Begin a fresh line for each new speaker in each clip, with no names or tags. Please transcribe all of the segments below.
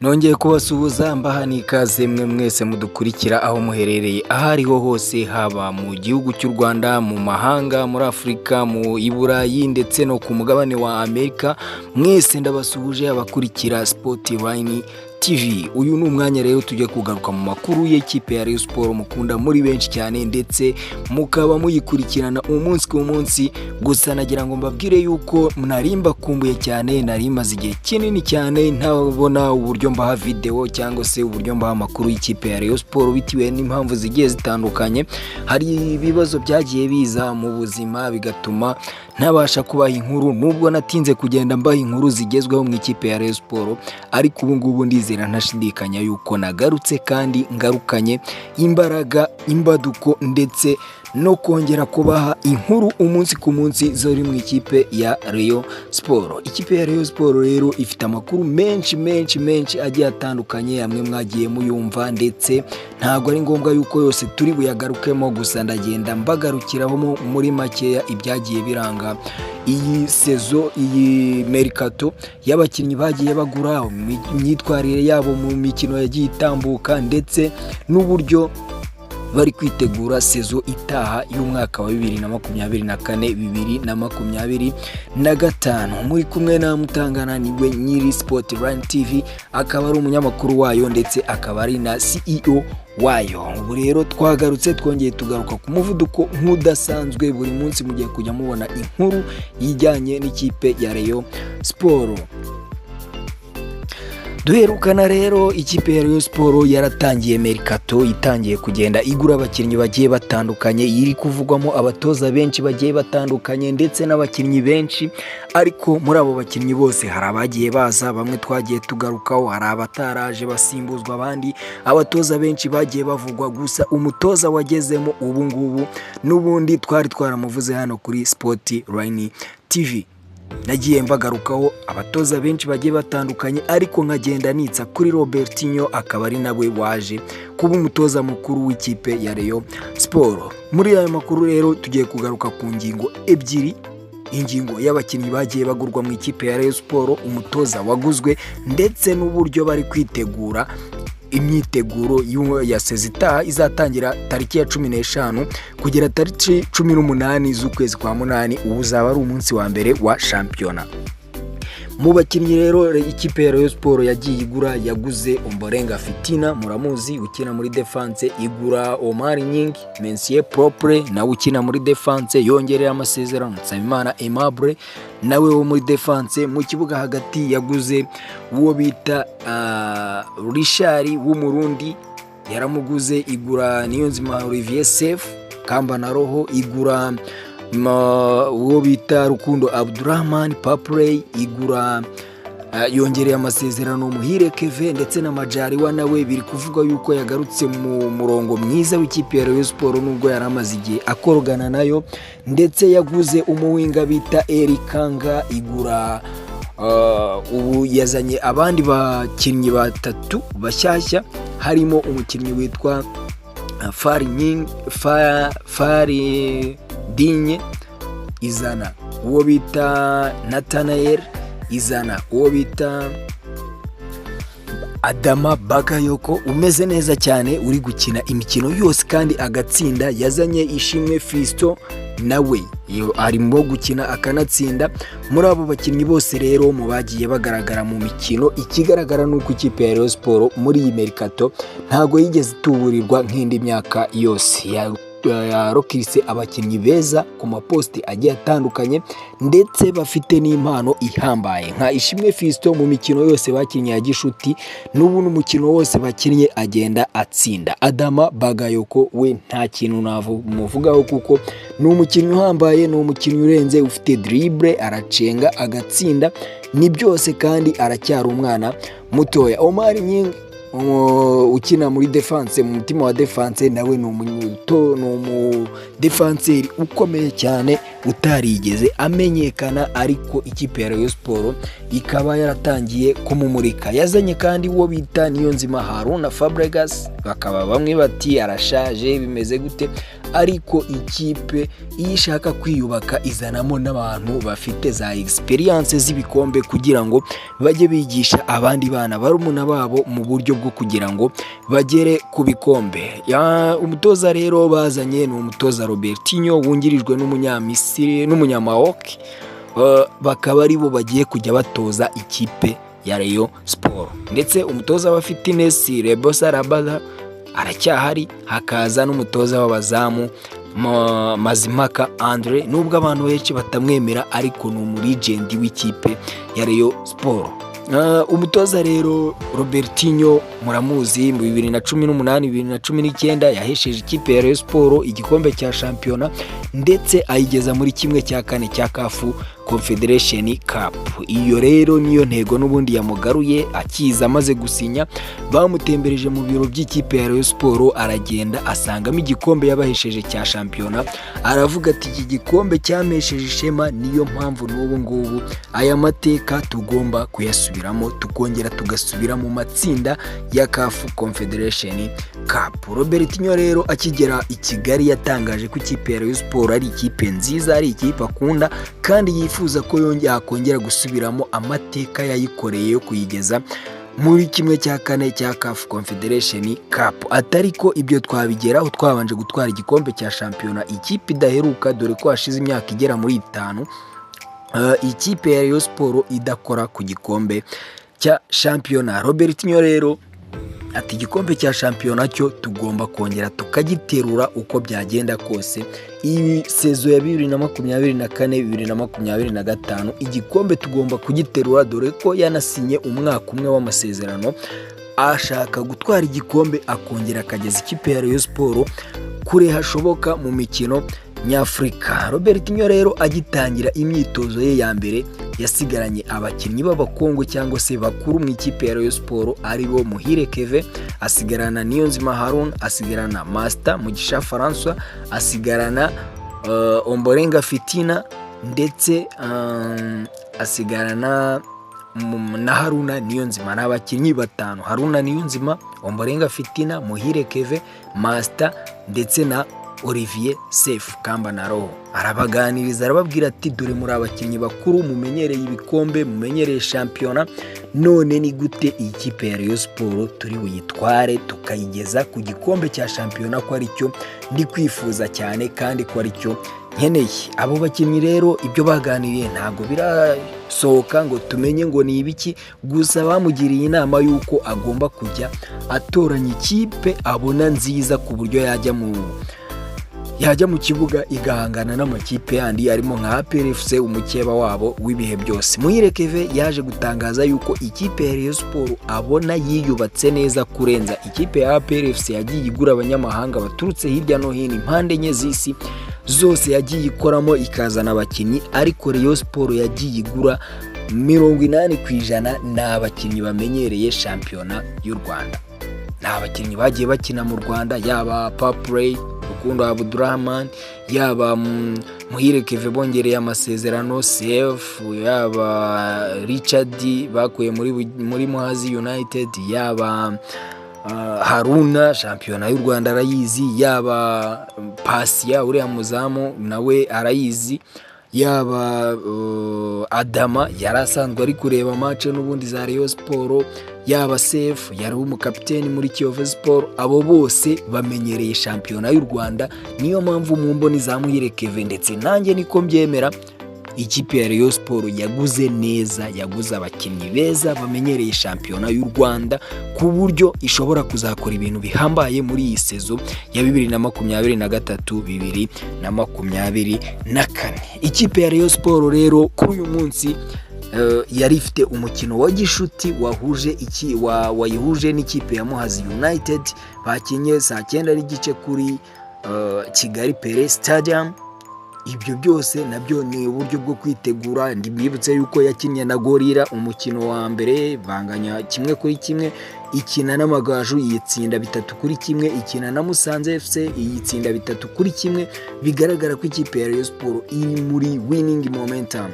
Nongeye kubasuhuza, mbaha n'ikaze mwe mwese mudukurikira aho muherereye aho ariho hose, haba mu gihugu cy'u Rwanda, mu mahanga, muri Afurika, mu i Burayi ndetse no ku mugabane wa Amerika. Mwese ndabasuhuje, abakurikira Sport Line TV. Uyu ni umwanya rero tujye kugaruka mu makuru y'ikipe ya Rayon Sport mukunda muri benshi cyane, ndetse mukaba muyikurikirana umunsi ku munsi. Gusa nagira ngo mbabwire yuko nari mbakumbuye cyane, nari maze igihe kinini cyane ntabona uburyo mbaha video cyangwa se uburyo mbaha amakuru y'ikipe ya Rayon Sport, bitewe n'impamvu zigiye zitandukanye. Hari ibibazo byagiye biza mu buzima bigatuma ntabasha kubaha inkuru, nubwo natinze kugenda mbaha inkuru zigezweho mu ikipe ya Rayon Sport. Ariko ubu ngubu ndizera ntashidikanya yuko nagarutse, kandi ngarukanye imbaraga, imbaduko ndetse no kongera kubaha inkuru umunsi ku munsi zori mu ikipe ya Rayon Sport. Ikipe ya Rayon Sport rero ifite amakuru menshi menshi menshi agiye atandukanye, amwe mwagiye muyumva, ndetse ntabwo ari ngombwa yuko yose turi buyagarukemo. Gusa ndagenda mbagarukiraho muri makeya ibyagiye biranga iyi saison, iyi mercato y'abakinnyi bagiye bagura, imyitwarire yabo mu mikino yagiye itambuka, ndetse n'uburyo bari kwitegura saison itaha y'umwaka wa 2024, 2025. Muri kumwe na Mutangana, niwe nyiri Sport Line TV, akaba ari umunyamakuru wayo ndetse akaba ari na CEO wayo. Ubu rero twagarutse, twongeye tugaruka ku muvuduko nk'udasanzwe. Buri munsi mugiye kujya mubona inkuru ijyanye n'ikipe ya Rayon Sport. Duherukana rero, ikipe ya Rayon Sport yaratangiye mercato, itangiye kugenda igura abakinnyi bagiye batandukanye, iri kuvugwamo abatoza benshi bagiye batandukanye ndetse n'abakinnyi benshi. Ariko muri abo bakinnyi bose hari abagiye baza, bamwe twagiye tugarukaho, hari abataraje basimbuzwa abandi, abatoza benshi bagiye bavugwa. Gusa umutoza wagezemo ubu ngubu n'ubundi twari twaramuvuze hano kuri Sport Line TV. Nagiye mbagarukaho abatoza benshi bagiye batandukanye, ariko nkagenda nitsa kuri Robertinho, akaba ari nawe waje kuba umutoza mukuru w'ikipe ya Rayon Sport. Muri ayo makuru rero tugiye kugaruka ku ngingo ebyiri: ingingo y'abakinnyi bagiye bagurwa mu ikipe ya Rayon Sport, umutoza waguzwe, ndetse n'uburyo bari kwitegura, imyiteguro ya saison itaha izatangira tariki ya 15 kugera tariki 18 z'ukwezi kwa munani. Ubu uzaba ari umunsi wa mbere wa shampiyona. Mu bakinnyi rero ikipe ya Rayon Sport yagiye igura, yaguze Omborenga Fitina, muramuzi, ukina muri defense, igura Omar Gning, Mensier Propre nawe ukina muri defense, yongerera amasezerano Nsabimana Aimable nawe wo muri defense. Mu kibuga hagati yaguze uwo bita Richard w'Umurundi, yaramuguze, igura Niyonzima Olivier Sef Kamba na Roho, igura uwo bita Rukundo Abdurrahman Papley, igura, yongereye amasezerano Muhire Keve, ndetse na Majariwa nawe biri kuvugwa yuko yagarutse mu murongo mwiza w'ikipe ya Rayon Sport, nubwo yari amaze igihe akorogana nayo. Ndetse yaguze umuwinger bita Erikanga, igura, ubu yazanye abandi bakinnyi batatu bashyashya, harimo umukinnyi witwa Faridinye, izana uwo bita Nathanael, izana uwo bita Adama Bagayoko umeze neza cyane, uri gukina imikino yose kandi agatsinda. Yazanye Ishimwe Fiston, nawe arimo gukina akanatsinda. Muri abo bakinnyi bose rero mu bagiye bagaragara mu mikino, ikigaragara ni uko ikipe ya Rayon Sport muri iyi mercato ntabwo yigeze ituburirwa nk'indi myaka yose. Yarokirise abakinnyi beza ku maposite agiye atandukanye, ndetse bafite n'impano ihambaye nka Ishimwe Fiston. Mu mikino yose bakinnye ya gishuti n'ubu n'umukino wose bakinnye agenda atsinda. Adama Bagayoko we nta kintu namuvugaho, kuko ni umukinnyi uhambaye, ni umukinnyi urenze, ufite dribble, aracenga agatsinda, ni byose, kandi aracyari umwana mutoya. Omar Gning ukina muri defense, mu mutima wa defense, nawe ni umudefanseri ukomeye cyane utarigeze amenyekana, ariko ikipe ya Rayon Sport ikaba yaratangiye kumumurika. Yazanye kandi uwo bita Niyonzima Haruna Fabregas, bakaba bamwe bati arashaje, bimeze gute? Ariko ikipe iyo ishaka kwiyubaka izanamo n'abantu bafite za experience z'ibikombe, kugira ngo bajye bigisha abandi bana, barumuna babo, mu buryo bwo kugira ngo bagere ku bikombe. Umutoza rero bazanye ni umutoza Robertinho, wungirijwe n'Umunyamisiri n'Umunyamaroc, bakaba ari bo bagiye kujya batoza ikipe ya Rayon Sport. Ndetse umutoza wa fitness Rebosa Rabada aracyahari, hakaza n'umutoza w'abazamu Mazimaka Andre. Nubwo abantu benshi batamwemera, ariko ni umulegend w'ikipe ya Rayon Sport. Umutoza rero Robertinho muramuzi, mu 2018, 2019 yahesheje ikipe ya Rayon Sport igikombe cya shampiyona, ndetse ayigeza muri 1/4 cya CAF Confederation Cup. Iyo rero niyo ntego n'ubundi yamugaruye. Akiza amaze gusinya, bamutembereje mu biro by'ikipe ya Rayon Sport, aragenda asangamo igikombe yabahesheje cya shampiyona, aravuga ati: "Iki gikombe cyampesheje ishema, niyo mpamvu n'ubu ngubu aya mateka tugomba kuyasubiramo, tukongera tugasubira mu matsinda ya CAF Confederation Cup." Robertinho rero akigera i Kigali yatangaje ko ikipe ya Rayon Sport ari ikipe nziza, ari ikipe akunda, kandi yifuza ko yakongera gusubiramo amateka yayikoreye yo kuyigeza muri 1/4 cya CAF Confederation Cup. Atari ko ibyo twabigeraho twabanje gutwara igikombe cya shampiyona, ikipe idaheruka, dore ko hashize imyaka igera muri 5 ikipe ya Rayon Sport idakora ku gikombe cya shampiyona. Robertinho rero ati: "Igikombe cya shampiyona cyo tugomba kongera tukagiterura uko byagenda kose. Iyi saison ya 2024, 2025, igikombe tugomba kugiterura," dore ko yanasinye umwaka umwe w'amasezerano, ashaka gutwara igikombe, akongera akageza ikipe ya Rayon Sport kure hashoboka mu mikino nyafurika. Robertinho rero agitangira imyitozo ye ya mbere yasigaranye abakinnyi b'abakongo cyangwa se bakuru mu ikipe ya Rayon Sport, aribo Muhire Keve, asigarana Niyonzima Harun, asigarana Master Mugisha Francois, asigarana Omborenga Fitina, ndetse asigarana na Haruna Niyonzima. Ni abakinnyi batanu: Haruna Niyonzima, Omborenga Fitina, Muhire Keve, Master ndetse na Olivier Sefu Kamba na Roho. Arabaganiriza, arababwira ati: "Dore muri abakinnyi bakuru, mumenyereye ibikombe, mumenyereye shampiyona. None ni gute iyi kipe ya Rayon Sport turi buyitware tukayigeza ku gikombe cya shampiyona, ko aricyo ndi kwifuza cyane kandi ko aricyo nkeneye?" Abo bakinnyi rero ibyo baganiriye ntabwo birasohoka ngo tumenye ngo ni ibiki, gusa bamugiriye inama y'uko agomba kujya atoranya ikipe abona nziza, ku buryo yajya mu kibuga igahangana n'amakipe yandi arimo nka APR FC, umukeba wabo w'ibihe byose. Muhire Keve yaje gutangaza yuko ikipe ya Rayon Sport abona yiyubatse neza kurenza ikipe ya APR FC yagiye igura abanyamahanga baturutse hirya no hino, impande enye z'isi zose yagiye ikoramo ikazana abakinnyi, ariko Rayon Sport yagiye igura 80% ni abakinnyi bamenyereye shampiyona y'u Rwanda, ni abakinnyi bagiye bakina mu Rwanda, yaba Papurey Rukundo Abudurahman, yaba Muhire Keve bongereye amasezerano, Sefu, yaba Richard bakuye muri Muhazi United, yaba Haruna, shampiyona y'u Rwanda arayizi, yaba Pasiya uriya muzamu nawe arayizi, yaba Adama yari asanzwe ari kureba match n'ubundi za Rayon Sport, yaba Sefu yari umukapiteni muri Kiyovu Sport. Abo bose bamenyereye shampiyona y'u Rwanda. Niyo mpamvu mu mboni za Muhire Keve, ndetse nanjye niko mbyemera, ikipe ya Rayon Sport yaguze neza, yaguze abakinnyi beza bamenyereye shampiyona y'u Rwanda, ku buryo ishobora kuzakora ibintu bihambaye muri iyi saison ya 2023, 2024. Ikipe ya Rayon Sport rero kuri uyu munsi yari ifite umukino wa gishuti wahuje iki wayihuje n'ikipe ya Muhazi United, bakinnye saa 9:30 kuri Kigali Pele Stadium. Ibyo byose nabyo ni uburyo bwo kwitegura. Mbibutse yuko yakinnye na Gorilla umukino wa mbere banganya 1-1, ikina n'Amagaju yitsinda 3-1, ikina na Musanze FC yitsinda 3-1. Bigaragara ko ikipe ya Rayon Sport iri muri winning momentum.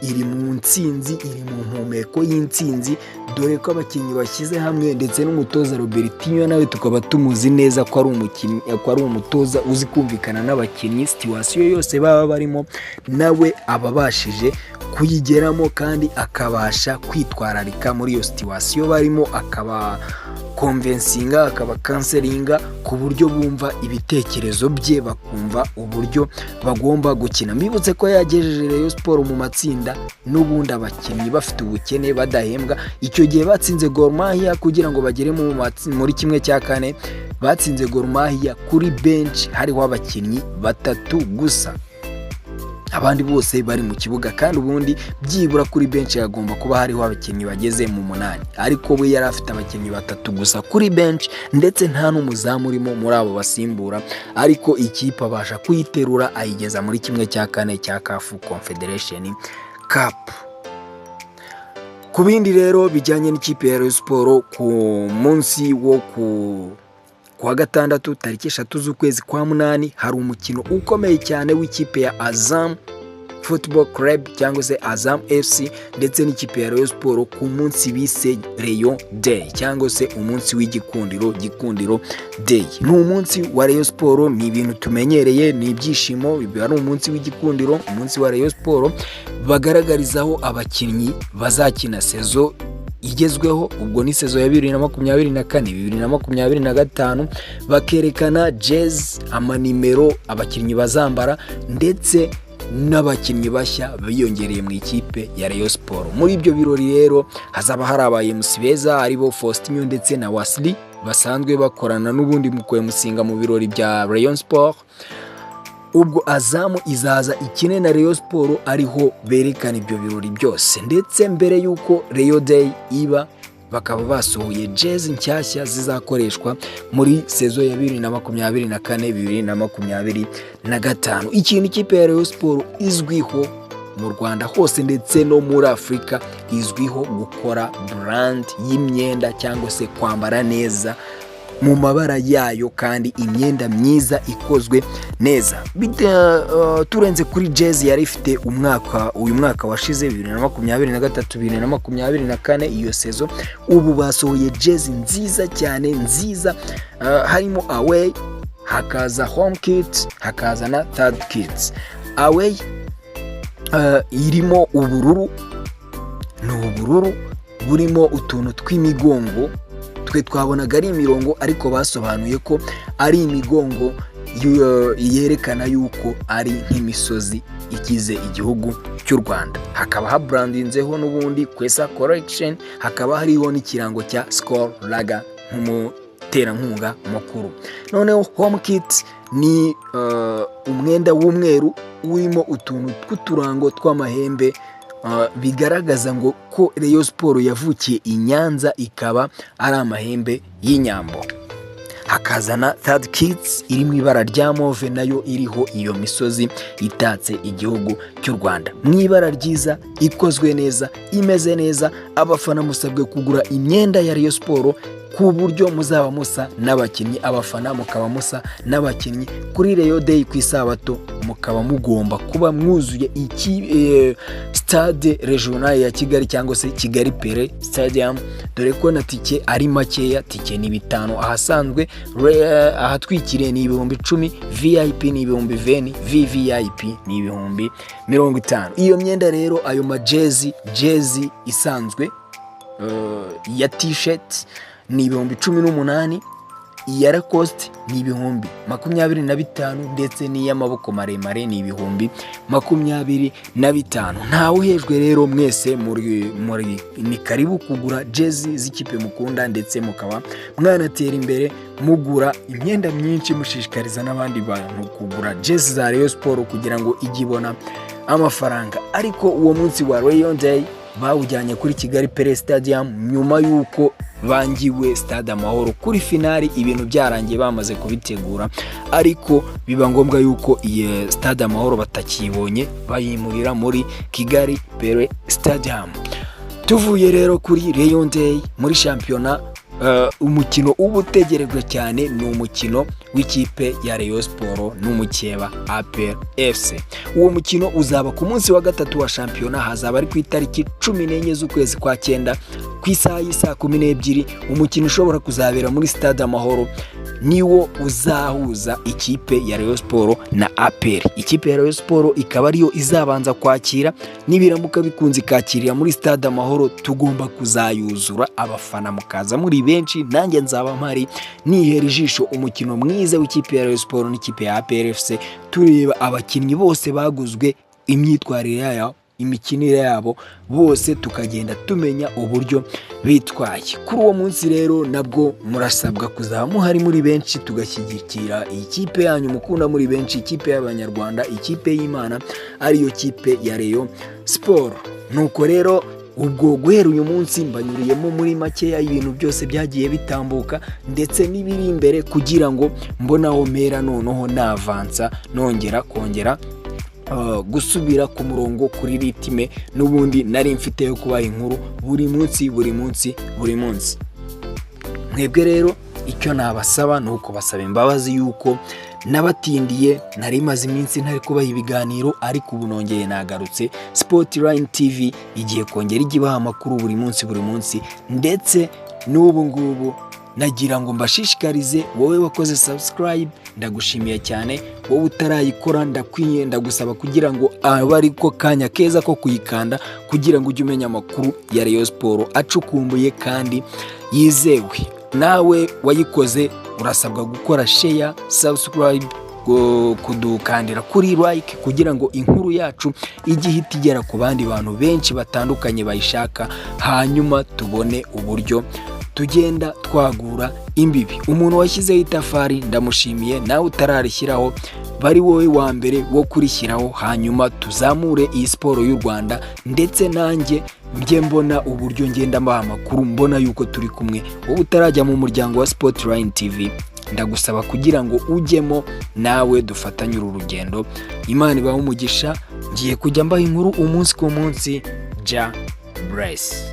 Iri mu ntsinzi, iri mu mpumeko y'intsinzi, dore ko abakinnyi bashyize hamwe, ndetse n'umutoza Robertinho nawe tukaba tumuzi neza ko ari umukinnyi, ko ari umutoza uzi kumvikana n'abakinnyi. Situation yose baba barimo nawe aba abashije kuyigeramo kandi akabasha kwitwararika muri iyo situation barimo, akaba convincinga, akaba counselinga ku buryo bumva ibitekerezo bye, bakumva uburyo bagomba gukina. Mbibutse ko yagejeje Rayon Sport mu matsinda n'ubundi abakinnyi bafite ubukene, badahembwa. Icyo gihe batsinze Gor Mahia kugira ngo bagere muri 1/4. Batsinze Gor Mahia kuri bench hariho abakinnyi batatu gusa, abandi bose bari mu kibuga, kandi ubundi byibura kuri bench hagomba kuba hariho abakinnyi bageze mu munani, ariko we yari afite abakinnyi batatu gusa kuri bench, ndetse nta n'umuzamu urimo muri abo basimbura, ariko ikipe abasha kuyiterura ayigeza muri 1/4 cya CAF Confederation Cup. Ku bindi rero bijyanye n'ikipe ya Rayon Sport, ku munsi wo ku wa gatandatu tariki 3 z'ukwezi kwa munani hari umukino ukomeye cyane w'ikipe ya Azam Football Club cyangwa se Azam FC ndetse n'ikipe ya Rayon Sport, ku munsi bise Rayon Day cyangwa se umunsi w'igikundiro, Gikundiro Day. Ni umunsi wa Rayon Sport, ni ibintu tumenyereye, ni ibyishimo, biba ari umunsi w'igikundiro, umunsi wa Rayon Sport bagaragarizaho abakinnyi bazakina saison igezweho, ubwo ni saison ya 2024, 2025, bakerekana jezi, amanimero abakinnyi bazambara, ndetse n'abakinnyi bashya biyongereye mu ikipe ya Rayon Sport. Muri ibyo birori rero hazaba hari aba MC beza, aribo Faustinho ndetse na Wasili basanzwe bakorana n'ubundi mu kwemusinga mu birori bya Rayon Sport. Ubwo Azam izaza ikine na Rayon Sport, ariho berekana ibyo birori byose, ndetse mbere y'uko Rayon Day iba bakaba basohoye jezi nshyashya zizakoreshwa muri saison ya 2024, 2025. Ikintu ikipe ya Rayon Sport izwiho mu Rwanda hose ndetse no muri Afurika, izwiho gukora brand y'imyenda cyangwa se kwambara neza mu mabara yayo, kandi imyenda myiza ikozwe neza. Turenze kuri jezi yari ifite umwaka, uyu mwaka washize 2023, 2024, iyo saison, ubu basohoye jezi nziza cyane, nziza, harimo away, hakaza home kit, hakaza na third kit. Away irimo ubururu, ni ubururu burimo utuntu tw'imigongo, twe twabonaga ari imirongo, ariko basobanuye ko ari imigongo yerekana yuko ari nk'imisozi igize igihugu cy'u Rwanda. Hakaba habrandinzeho n'ubundi Kwesa Collection, hakaba hariho n'ikirango cya Skol Lager nk'umuterankunga mukuru. Noneho home kit ni umwenda w'umweru urimo utuntu tw'uturango tw'amahembe, bigaragaza ngo ko Rayon Sport yavukiye i Nyanza, ikaba ari amahembe y'inyambo. Hakaza na third kit iri mu ibara rya mauve, nayo iriho iyo misozi itatse igihugu cy'u Rwanda, mu ibara ryiza, ikozwe neza, imeze neza. Abafana musabwe kugura imyenda ya Rayon Sport ku buryo muzaba musa n'abakinnyi, abafana mukaba musa n'abakinnyi kuri Rayon Day ku isabato, mukaba mugomba kuba mwuzuye iki stade regional ya Kigali cyangwa se Kigali Pele Stadium, dore ko na tike ari makeya. Tike ni 5000 ahasanzwe, ahatwikiriye ni 10,000, VIP ni 20,000, VVIP ni 50,000. Iyo myenda rero, ayo majezi, jezi isanzwe ya t-shirt ni 18,000, iya Lacoste ni 25,000, ndetse n'iy'amaboko maremare ni 25,000. Ntawe uhejwe rero, mwese muri ni karibu kugura jezi z'ikipe mukunda, ndetse mukaba mwanatera imbere mugura imyenda myinshi, mushishikariza n'abandi bantu kugura jezi za Rayon Sport kugira ngo ijye ibona amafaranga. Ariko uwo munsi wa Rayon Day bawujyanye kuri Kigali Pele Stadium nyuma y'uko bangiwe Stade Amahoro kuri finali, ibintu byarangiye bamaze kubitegura, ariko biba ngombwa yuko iyi Stade Amahoro batakibonye, bayimurira muri Kigali Pele Stadium. Tuvuye rero kuri Rayon Day, muri shampiyona Umukino uba utegerejwe cyane ni umukino w'ikipe ya Rayon Sport n'umukeba APR FC. Uwo mukino uzaba ku munsi wa gatatu wa shampiyona, hazaba ari ku itariki 14 z'ukwezi kwa cyenda ku isaha y'isaa 12. Umukino ushobora kuzabera muri Stade Amahoro, niwo uzahuza ikipe ya Rayon Sport na APR. Ikipe ya Rayon Sport ikaba ariyo izabanza kwakira, nibiramuka bikunze ikakirira muri Stade Amahoro, tugomba kuzayuzura, abafana mukaza muri benshi, nanjye nzaba mpari nihera ijisho umukino mwiza w'ikipe ya Rayon Sport n'ikipe ya APR FC, tureba abakinnyi bose baguzwe, imyitwarire yabo, imikinire yabo, bose tukagenda tumenya uburyo bitwaye. Kuri uwo munsi rero nabwo murasabwa kuzaba muhari muri benshi, tugashyigikira iyi kipe yanyu mukunda muri benshi, ikipe y'Abanyarwanda, ikipe y'Imana, ariyo kipe ya Rayon Sport. Nuko rero ubwo guhera uyu munsi mbanyuriyemo muri makeya ibintu byose byagiye bitambuka ndetse n'ibiri imbere, kugira ngo mbonaho mpera noneho navansa nongera kongera gusubira ku murongo kuri rythme n'ubundi nari mfite yo kubaha inkuru buri munsi, buri munsi, buri munsi. Mwebwe rero icyo nabasaba ni ukubasaba imbabazi yuko nabatindiye, nari maze iminsi ntari kubaha ibiganiro, ariko ubu nongeye nagarutse. Sport Line TV igiye kongera ijya ibaha amakuru buri munsi, buri munsi. Ndetse n'ubu ngubu nagira ngo mbashishikarize, wowe wakoze subscribe ndagushimiye cyane, wowe utarayikora ndakwiye ndagusaba kugira ngo abe ariko kanya keza ko kuyikanda, kugira ngo ujye umenya amakuru ya Rayon Sport acukumbuye kandi yizewe. Nawe wayikoze urasabwa gukora share, subscribe, kudukandira kuri like, kugira ngo inkuru yacu ijye ihita igera ku bandi bantu benshi batandukanye bayishaka, hanyuma tubone uburyo tugenda twagura imbibi. Umuntu washyizeho itafari ndamushimiye, nawe utararishyiraho bari wowe wa mbere wo kurishyiraho, hanyuma tuzamure iyi siporo y'u Rwanda, ndetse nanjye njye mbona uburyo ngenda mbaha amakuru, mbona yuko turi kumwe. Wowe utarajya mu muryango wa Sport Line TV, ndagusaba kugira ngo ujyemo nawe dufatanye uru rugendo. Imana ibahe umugisha. Ngiye kujya mbaha inkuru umunsi ku munsi. Jah bless.